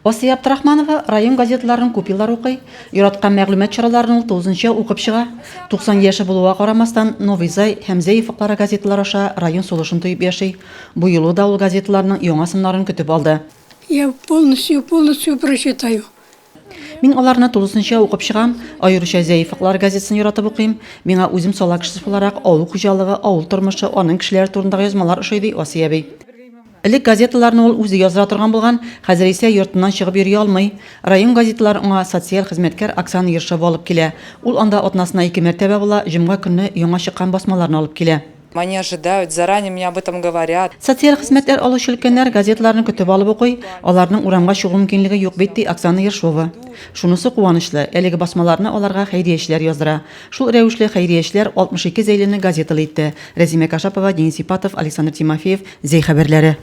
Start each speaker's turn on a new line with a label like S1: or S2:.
S1: Асия Абдрахманова район газеталарын күп еллар укый. Яраткан мәгълүмат чараларын ул тулысынча укып чыга. 90 яше булуга карамастан, Новый Зай һәм Зәй офыклары газеталары аша район сулышын тоеп яши. Бу юлы да ул газеталарның яңа саннарын көтеп алды.
S2: Я полностью, полностью прочитаю.
S1: Мин аларны тулысынча укып чыгам, аеруча Зәй офыклары газетасын яратып укыйм. Миңа үзем сала кешесе буларак авыл хуҗалыгы, авыл тормышы, аның кешеләре турындагы язмалар ошый, ди Асия әби. Элек газеталарны ул үзе яздыра торган булган, хәзер исә йортыннан чыгып йөри алмый. Район газеталарын аңа социаль хезмәткәр Оксана Ершова алып килә. Ул анда атнасына ике мәртәбә була, җомга көнне яңа чыккан басмаларны алып килә.
S3: Они ожидают, заранее мне об этом говорят.
S1: Социаль хезмәтләр алучы өлкәннәр газеталарны көтеп алып укый, аларның урамга чыгу мөмкинлеге юк бит, ди Оксана Ершова. Шунысы куанычлы, әлеге басмаларны аларга хәйриячеләр яздыра. Шул рәвешле хәйриячеләр 62 зәйлене газеталы итте. Рәзимә Кашапова, Денис Ипатов, Александр Тимофеев, Зәй хәбәрләре.